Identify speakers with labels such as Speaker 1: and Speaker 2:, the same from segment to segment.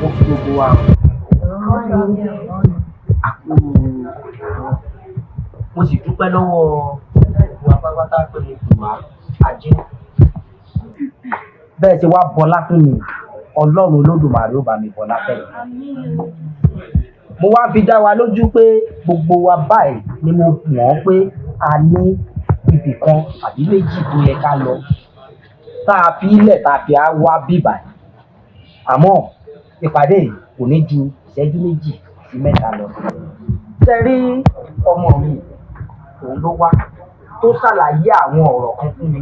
Speaker 1: Mo kí gbogbo wa o. Àpò mo sì dúpẹ́ lọ́wọ́ gbogbo wa pátápátá pé mo pè wá ajé. Bẹ́ẹ̀ ṣe wá bọlá fún mi, Ọlọ́run Olódùmarè ó bá mi bọlá fẹ́yìn. Mo wá fi dá wa lójú pé gbogbo wa báyìí ni mo mọ̀ pé a ní ibì kan àbí méjì tó yẹ ká lọ, tá a fi ilẹ̀ tá a fi á wá bíbà. Àmọ́ ìpàdé yìí kò ní ju ìṣẹ́jú 2 sí 3 lọ. Ṣé rí ọmọ mi, òun ló wá tó ṣàlàyé àwọn ọ̀rọ̀ kan fún mi.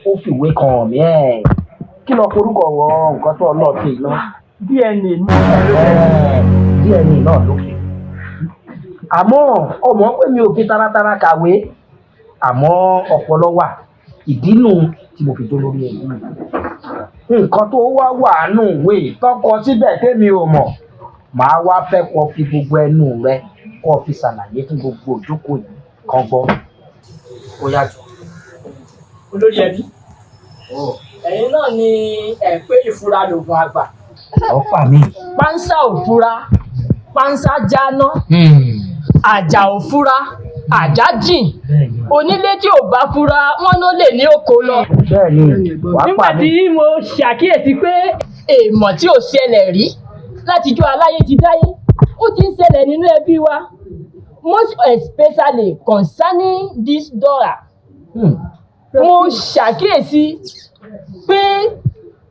Speaker 1: Ó fìwé kan hàn mí. Ẹ̀ kí lọ forúkọ wọ nǹkan tó ọlọ́ọ̀tì náà?
Speaker 2: DNA ní.
Speaker 1: DNA náà lókè. Àmọ́ ọmọ pé mi ò fi taratara kàwé, àmọ́ ọpọlọ wà. Ìdínú tí mo fi jó lórí ẹ̀mí mi, nǹkan tó wá wà nù ìwé tọkọ síbẹ̀ tèmi ò mọ̀, màá wá fẹ́ kó fi gbogbo ẹnu rẹ kó fi ṣàlàyé fún gbogbo òjókòó yìí kan gbọ́. Ó yá jọ.
Speaker 2: Olórí ẹbí, ẹ̀yin náà ni ẹ̀ pé ìfura lògùn àgbà.
Speaker 1: Ọ̀pá mi.
Speaker 2: Pánsá ò fura, pánsá jáná. Àjà ò fura, àjà jìn. Onílé tí ò bá fura, wọn ló lè ní oko lọ.
Speaker 1: Bẹ́ẹ̀ni, wàá
Speaker 2: Nígbà
Speaker 1: pa mí.
Speaker 2: tí mo ṣàkíyèsí pé èèmọ̀ tí ò ṣẹlẹ̀ rí látijọ́ aláyé ti dáyé, ó ti ń ṣẹlẹ̀ nínú ẹbí wa, most especially concerning this daughter. Mo ṣàkíyèsí pé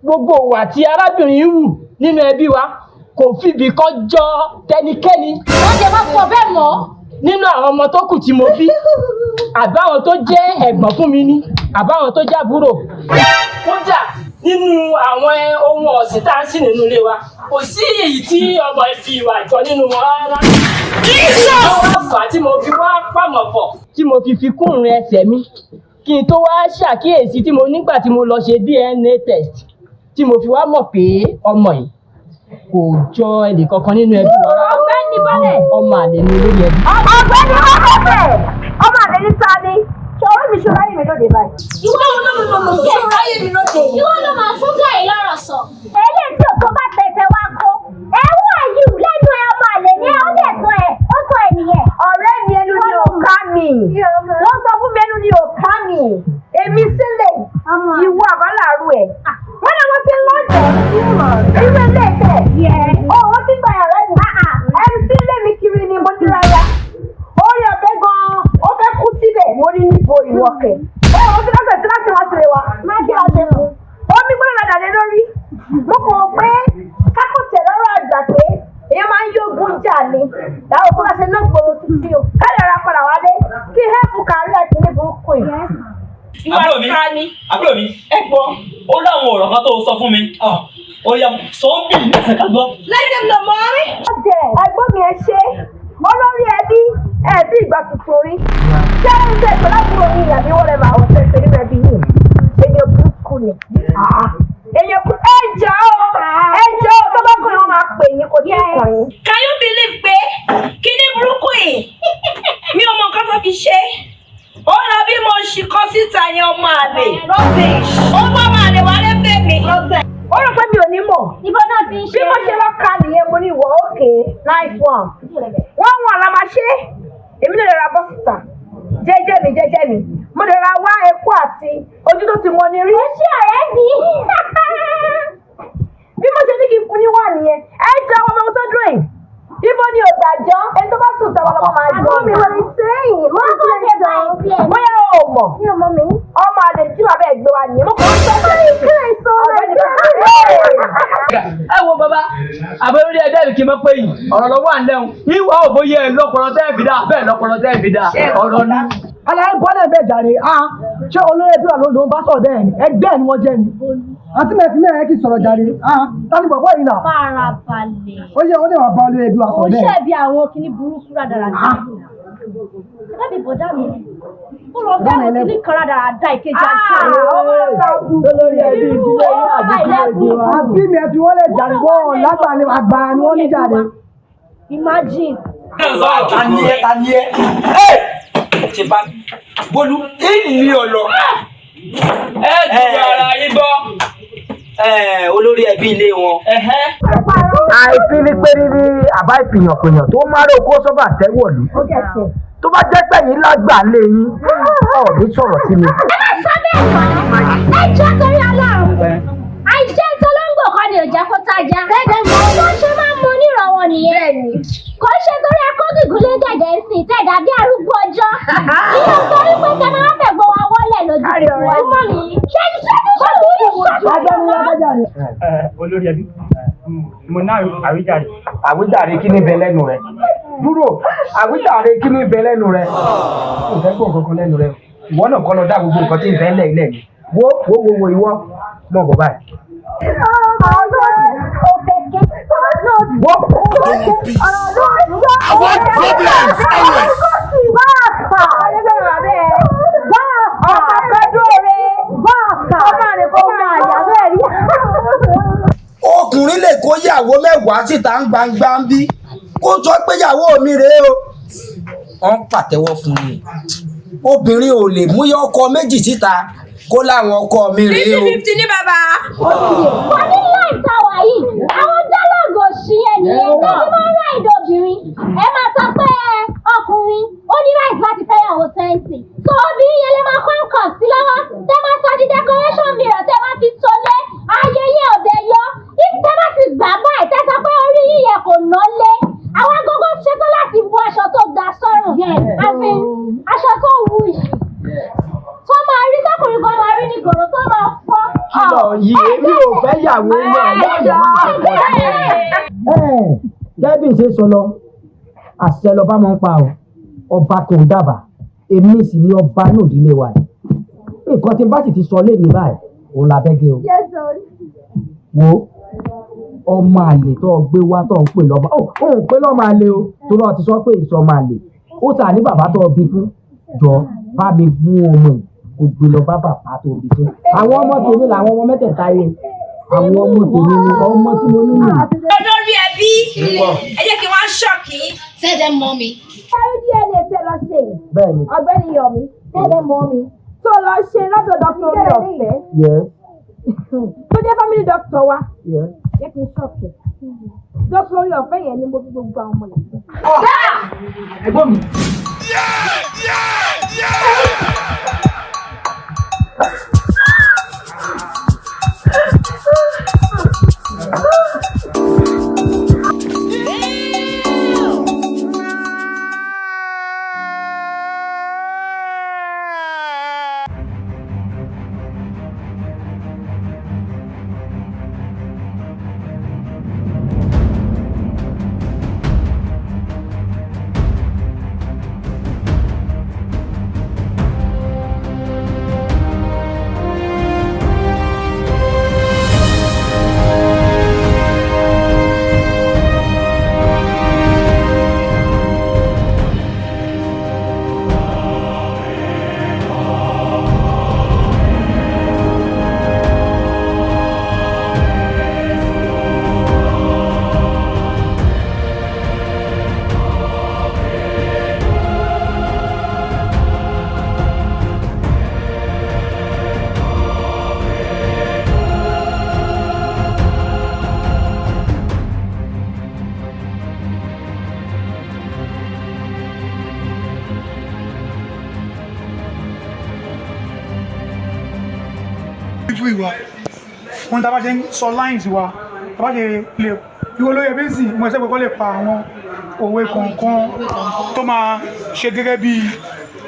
Speaker 2: gbogbo ìwà tí arábìnrin yìí hù nínú ẹbí wa kò fìbì kan jọ tẹnikẹ́ni.
Speaker 3: Wọ́n jẹ́ má sọ bẹ́ẹ̀ mọ́.
Speaker 2: Nínú àwọn ọmọ tó kù tí mo bí, àbáwọn tó jẹ́ ẹ̀gbọ́n fún mi ní, àbáwọn tó jẹ́ àbúrò, kódà nínú àwọn ohun ọ̀sìn tá a ń sìn nínú ilé wa, kò sí èyí tí ọmọ ẹ fi ìwà jọ nínú wọn rárá. Ló wá fà á tí mo fi wá pàmò pọ̀, tí mo fi fi kún ìrìn ẹsẹ̀ mi, kí n tó wá ṣàkíyèsí tí mo nígbà tí mo lọ ṣe DNA test, tí mo fi wá mọ̀ pé ọmọ yìí kò jọ ẹnìkankan nínú ẹbí wa rárá.
Speaker 3: Ọ̀gbẹ́ni Bọ́lẹ̀.
Speaker 2: Ọmọ àlè ni olórí ẹbí.
Speaker 4: Ọ̀gbẹ́ni Bọ́lẹ̀, ọmọ àlè ní ta ni? Ṣé orí mi ṣe ráyè mi lóde báyìí?
Speaker 3: Ìwọ ló ṣe ráyè mi lóde. Ìwọ ló máa fún gáì lọ́rọ̀ sọ.
Speaker 4: Eléyìí tí òkú bá tẹsẹ̀ wá kó. Ẹ wú àyù lẹ́nu ẹ, ọmọ àlè ní ẹ, ó dẹ̀ tó ẹ, ó tó ẹ nìyẹn. Ọ̀rẹ́ mi, ẹnu ni ò ká mi. Wọ́n sọ fún mi, ẹnu ni ò ká mi. Èmi sílẹ̀, ìwọ àbálàrú ẹ̀. Wọ́n ní wọ́n ti ń lọ́jọ́. Irú ilé ìtẹ̀. Ó wọ́n ti gba ọ̀rẹ́ mi. MC lé mi kiri ni mo ti rárá. Orí ọ̀fẹ́ gan-an, ó fẹ́ kú síbẹ̀, mo ní níbo ìwọ kẹ̀. Ó wọ́n ti lọ́sẹ̀ tí láti wá sílé wa. Má kí la ṣe fún. Omi gbọ́dọ̀ lọ́dà lé lórí. Mo kàn mọ̀ pé kákòtẹ̀ lọ́rọ̀ àgbà pé èèyàn máa ń yógun jà ni. Láwọn kó bá ṣe náà gbòòrò títí o. Ká lè ra padà wálé kí hẹ́pù kárí ẹ̀ kí ní burúkú yìí.
Speaker 5: Àbúrò mi, àbúrò mi,
Speaker 2: Ẹ̀gbọ́n.
Speaker 5: Ó láwọn ọ̀rọ̀ kan tó sọ fún mi. Ó yá, sọ ń bì ní ẹsẹ̀ ká gbọ́.
Speaker 3: Let them know, mommy.
Speaker 4: Ọ̀dẹ̀ ẹ̀gbọ́n mi, ẹ ṣe olórí ẹbí ẹ bí ìgbà tuntun rí. Ṣé ń tẹ̀ pẹ̀lú àbúrò yìí àbí wọ́n rẹ̀ máa ń tẹ̀ pẹ̀lú ẹbí yìí? Èèyàn burúkú ni. Èèyàn burúkú. Ẹ jọ ọ́, ẹ jọ ọ́, tó bá kàn yín, wọ́n máa pè yín, kò tí ì kàn yín.
Speaker 3: Can you believe pé kíní burúkú yìí, mi ò mọ nǹkan tó fi ṣe? Ó lọ bí mo ṣì kọ síta yẹn, ọmọ àlè, rubbish. Ó gbọ́ ọmọ àlè wálé fẹ́ mi.
Speaker 4: Ó rò pé mi ò ní mọ̀.
Speaker 3: Ibo náà ti ń
Speaker 4: Bí mo ṣe lọ ka nìyẹn, mo ní ìwọ òkè, nice one. Wọ́n wọ̀n la máa ṣe. Èmi lè ra bọ́ síta. Jẹ́jẹ́ mi, jẹ́jẹ́ mi. Mo lè ra wá epo àti ojú tó ti mọ ni rí.
Speaker 3: Ó ṣe ọ̀rẹ́ mi.
Speaker 4: Bí mo ṣe ní kí n fún ní wà nìyẹn. Ẹ jẹ́ ọmọ tó dùn yìí. Ibo ni ògbàjọ́? Ẹni tó bá sùn tàwọn ọmọ máa jọ.
Speaker 3: Àbúrò mi wọlé sẹ́yìn. Wọ́n kọ́ ṣe báyìí.
Speaker 4: Bóyá o mọ̀.
Speaker 3: Mi ò mọ̀ mi.
Speaker 4: Ọmọ àlè tí bàbá ẹ̀ gbé wa nìyẹn. Mo kàn ń sọ pé ọ̀gbẹ́ni
Speaker 2: Ẹ wo bàbá àbẹ̀lórí ẹgbẹ́ mi, kí n mọ̀ pé yìí ọ̀rọ̀ lọ́wọ́ à ń lẹ́hùn ìwà òbóyè ẹ̀ lọ́pọ̀lọ́ tẹ́ ẹ̀ fi dá bẹ́ẹ̀, lọ́pọ̀lọ́ tẹ́ ẹ̀ fi dá ọ̀rọ̀ ni.
Speaker 6: Aláì bọ́lẹ̀ bẹ́ẹ̀ jàre. Ah, ṣé olórí ẹbí wa ló ń bá sọ̀rọ̀ bẹ́ẹ̀ ni? Ẹgbẹ́ ni wọ́n jẹ́ ni. Àǹtí mi, ẹ̀fín mẹ́rin kì í sọ̀rọ̀ jàre. Ah, tani bọ̀bọ̀ yìí náà?
Speaker 3: Farabalẹ̀.
Speaker 6: Ó yẹ ó lè wà bá olórí ẹbí wa
Speaker 3: Ó
Speaker 6: sọ̀rọ̀ bẹ́ẹ̀.
Speaker 3: ṣẹ̀bi àwọn kinní burúkú rádaràda. Ṣé bí bọ̀dá mi? Ó lọ fẹ́ àwọn kinní kan rádaràda ìkejì ajá.
Speaker 2: Olórí ẹbí ìdílé yín àbí ìdílé tiwa?
Speaker 6: Àǹtí mi, ẹ fi wọ́n lẹ̀ jàre. Wọ́n lágbà ni, àgbà ni wọ́n ní jàre.
Speaker 3: Imagine.
Speaker 1: Ta ni ẹ? Ta ni ẹ? Ẹ ṣe bá Bólú ìní ọlọ.
Speaker 5: Ẹ ju ara yín gbọ́.
Speaker 1: Olórí ẹbí ilé wọn.
Speaker 5: Ẹ̀hẹ́.
Speaker 1: Rírí àbá ìfìyànpìyàn tó márò kó sọ́bà tẹ́wọ̀lú, tó bá jẹ́ pẹ̀yìn lágbà lé yín, ọ̀ọ́dún sọ̀rọ̀ sí mi.
Speaker 4: Ẹ má sọ bẹ́ẹ̀ mọ́, ẹ jọ́, torí Ọlọ́run. Àìjẹ́ tolóńgbò kan ni ò jẹ́ kó tájá. Bó ṣe máa ń mọ onírànwọ́ nìyẹn. Kò ṣe torí akógìgúnlé gẹ̀gẹ̀ ń sìn tẹ̀ dàbí arúgbó ọjọ́. Ìyẹn sọ wípé kẹ́ máa fẹ́ gbọ́ wa wọlé lójú. Ọmọ mi ṣé ṣé ní ṣòwò.
Speaker 2: Olórí ẹbí, mo ná àwíjàre.
Speaker 1: Àwíjàre kí ní bẹ lẹ́nu rẹ? Dúró, àwíjàre kí ní bẹ lẹ́nu rẹ? Kò fẹ́ gbọ́ nǹkan kan lẹ́nu rẹ. Ìwọ náà kọ́ lọ dá gbogbo nǹkan tí ń bẹ ńlẹ̀ ilẹ̀ mi. Wo, wo, wo, wo, ìwọ mọ̀ bọ̀ báyìí. Wo.
Speaker 7: I want problems always.
Speaker 4: Ọmọ fẹ́ ọmọ rẹ̀ kó máa yà bẹ́ẹ̀ rí.
Speaker 1: Ọkùnrin lè kó yàwó 10 síta ń gbangba ń bí, kó sọ pé yàwó mi rèé o, wọ́n ń pàtẹ́wọ́ fún mi. Obìnrin ò lè mú ọkọ méjì síta kó láwọn ọkọ mi rèé o.
Speaker 3: 50-50 ní bàbá.
Speaker 4: Wọ́n ní láì ta wà yìí, àwọn dialogue òṣì yẹn nìyẹn tẹ́tí máa ń ride obìnrin. Ẹ máa sọ pé ọkùnrin ó ní right láti fẹ́yàwó 20. So obìnrin yẹn lè máa kó nǹkan sí lọ́wọ́. Tẹ́ máa sọ di decoration mirror, tẹ́ máa fi tolé. Ayẹyẹ òde yọ. If tẹ́ bá ti gbà báyìí, tẹ́ sọ pé orí yíyẹ kò ná lé. Àwọn agogo ṣetán láti wọ aṣọ tó ga sọ́rùn. As in, aṣọ tó wù yìí. Tó máa rí tọkùnrin kan máa rí ní gòrò tó máa fọ́.
Speaker 1: Kí lọ yí, èmi ò fẹ́ yàwó náà yàwó. Gẹ́gẹ́ bí n ṣe sọ lọ, àṣẹ lọba máa ń pa o, ọba kò dábàá, èmi sì ni ọba inú ìdílé wa yìí. Nǹkan tí n bá sì ti sọ lé mi báyìí, òun la bẹ́ gé o. Wo, ọmọ àlè tó gbé wá tó ń pè lọ́mọ, ó ń pè lọ́mọ àlè o, torí ọ ti sọ pé ìsọ ọmọ àlè ó tà ní bàbá tó bí fún. Jọ, bá mi mú ọmọ yìí kó gbé lọ bá bàbá tó bí fún. Àwọn ọmọ tèmi làwọn ọmọ mẹ́tẹ̀ẹ̀ta yẹn, àwọn ọmọ tèmi ni ọmọ tí mo ní nìyí.
Speaker 3: Olórí ẹbí, ẹ jẹ́ kí wọ́n shock yín.
Speaker 8: Tell them, mommy.
Speaker 4: Ẹrú DNA tẹ lọ ṣe yìí.
Speaker 1: Bẹ́ẹ̀ni.
Speaker 4: Ọ̀gbẹ́ni Yomi, tell them, mommy. Tó lọ ṣe lọ́dọ̀ Dr. Orí Ọ̀fẹ́. Tó jẹ́ family doctor wa. Jẹ́ kí n shock ẹ̀. Dr. Orí Ọ̀fẹ́ yẹn ni mo fi gbogbo àwọn ọmọ yìí.
Speaker 2: Ẹ̀gbọ́n mi.
Speaker 9: Fún ìwà wọn, tá a bá ṣe ń sọ lines wa, tá a bá ṣe lè ìwọ lóye bí sì mo ṣe pé kó lè pa àwọn òwe kọ̀ọ̀kan tó máa ṣe gẹ́gẹ́ bí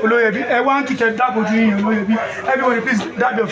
Speaker 9: olóyè bí ẹ wá ń kìkẹ́ dábòjú yìnyín. Olóyè bí, everybody, please dab your